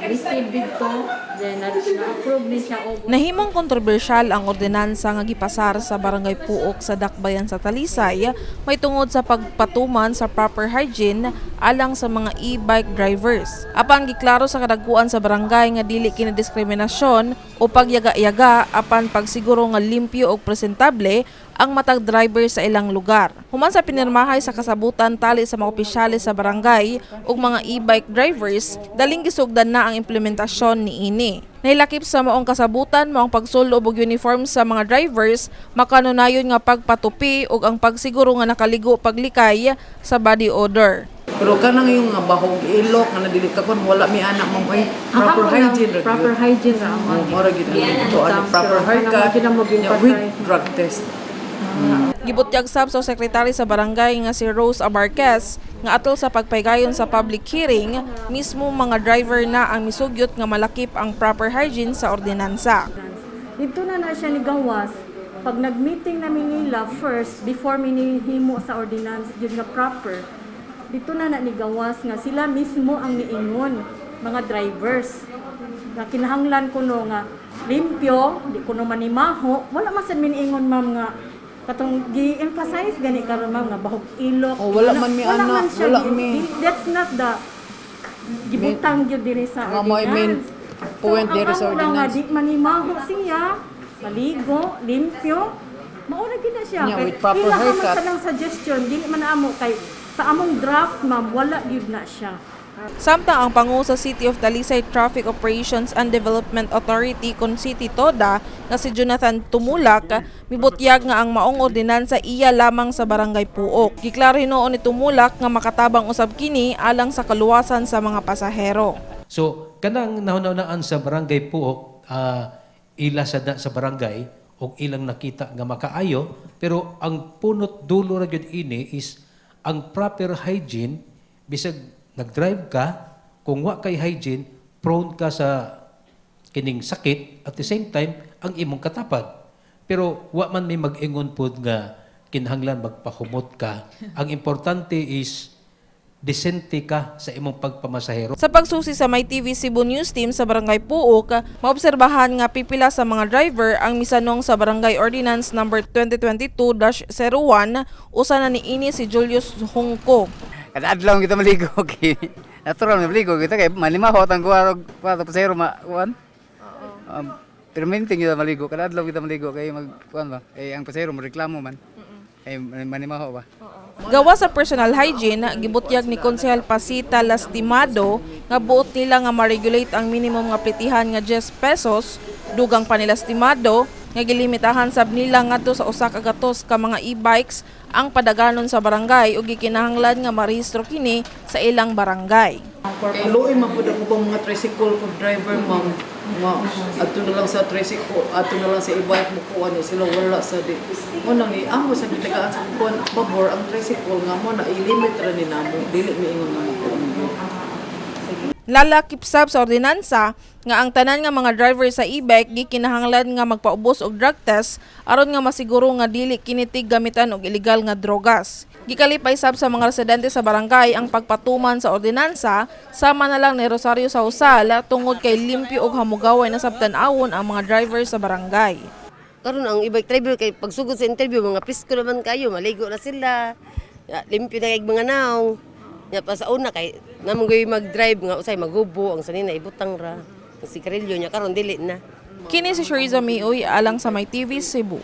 Nag-receive dito, then na-approve ni siya og Nahimong kontrobersyal ang ordinansa nga gipasar sa Barangay Pooc sa Dakbayan sa Talisay may tungod sa pagpatuman sa proper hygiene alang sa mga e-bike drivers. Apan giklaro sa kadaguan sa barangay nga dili kini diskriminasyon o pagyaga-yaga apan pagsiguro nga limpyo ug presentable ang matag driver sa ilang lugar. Human sa pinirmahay sa kasabutan tali sa mga opisyales sa barangay ug mga e-bike drivers, daling gisugdan na ang implementasyon niini. Nahilakip sa maong kasabutan mao ang pagsulob og uniform sa mga drivers, makanunayon nga pagpatupi ug ang pagsiguro nga nakaligo paglikay sa body odor. Pero kanang yung nga bahog ilok nga dili ka kon, wala mi anak, ma'am, ay proper Ang amo lang, hygiene ra proper gyud. Hygiene ra ang Oh, mora gyud ang to ano, proper Kanang haircut mo nya, gi-emphasize. with drug test. Gibutyag sab sa sekretary sa barangay nga si Rose Abarquez nga atol sa pagpaygayon sa public hearing, mismo mga driver na ang misugyot nga malakip ang proper hygiene sa ordinansa. Dito na na siya ni gawas. Pag nag-meeting namin nila first, before mi nihimo sa ordinance jud nga proper, dito na na ni gawas nga sila mismo ang niingon, mga drivers. Nga kinahanglan kuno nga limpyo, di kuno manimaho, wala man sad miniingon, ma'am, nga katong gi-emphasize gani karon, ma'am, nga bahog ilok. Oh, wala man mi wala ana, man siya wala mi. That's not the gibutang gyud diri sa Nga mo'y main ordinance. point So, diri ang sa amo lang nga ordinance. di manimaho siya, maligo, limpyo, maura gyud na siya. Yeah, Kay with proper ila man haircut. sa lang suggestion, dili man amo kay sa among draft, ma'am, wala gyud na siya. Samtang ang pangu sa City of Talisay Traffic Operations and Development Authority kon City TODA nga si Jonathan Tumulak mibutyag nga ang maong ordinansa iya lamang sa Barangay Pooc. Giklaro hinuon ni Tumulak nga makatabang usab kini alang sa kaluwasan sa mga pasahero. So kanang nahunahunaan sa Barangay Pooc, ila sa barangay og ilang nakita nga makaayo, pero ang punot dulo ra gyud ini is ang proper hygiene. Bisag nag-drive ka, kung wa kay hygiene, prone ka sa kining sakit, at the same time ang imong katapad. Pero wa man may mag-ingon pod nga kinahanglan magpahumot ka. Ang importante is disente ka sa imong pagpamasahero. Sa pagsusi sa My TV Cebu News Team sa Barangay Pooc, maobserbahan nga pipila sa mga driver ang misanong sa Barangay Ordinance Number 2022-01, usa na niini si Julius Hungko. Kada adlaw kita maligo kay natural nga maligo kita kay manimaho ang kuha og kuha pasahero ma kuan. Permanente kita maligo, kada adlaw kita maligo kay mag kuan ba kay ang pasahero mo reklamo man. Kay manimaho ba. Gawa sa personal hygiene, gibutyag ni Konsehal Pasita Lastimado nga buot nila nga ma-regulate ang minimum nga plitihan nga 10 pesos, dugang pa ni Lastimado nga gilimitahan sab nila ngadto sa 1 ka gatos ka mga e-bikes ang padaganon sa barangay ug gikinahanglan nga marehistro kini sa ilang barangay. Kay luoy man pud ang ubang mga tricycle kung driver, ma'am, nga adto na lang sa tricycle, adto na lang sa e-bike mo kuan niya sila, wala sa di. Mo nang ni amo sa gitagaan sa kuan pabor ang tricycle nga mo na i-limit ra ni namo, dili miingon nga mo kuan. Lalakip sab sa ordinansa nga ang tanan nga mga driver sa e-bike gikinahanglan nga magpaubos og drug test aron nga masiguro nga dili kini tiggamitan og illegal nga drogas. Gikalipay sab sa mga residente sa barangay ang pagpatuman sa ordinansa, sama na lang ni Rosario Sausal, tungod kay limpyo ug hamugaway na sab tan-awon ang mga driver sa barangay. Karon ang e-bike driver kay pagsugod sa interview, mga presko naman kayo, maligo na sila. Ya, limpyo na kay mga naong. Ya, pa sa una kay namong goy mag-drive nga usay magubo ang sanina, ibutang ra. Ang sigarilyo niya, karon dili na. Kini si Shariza Mioy alang sa My TV Cebu.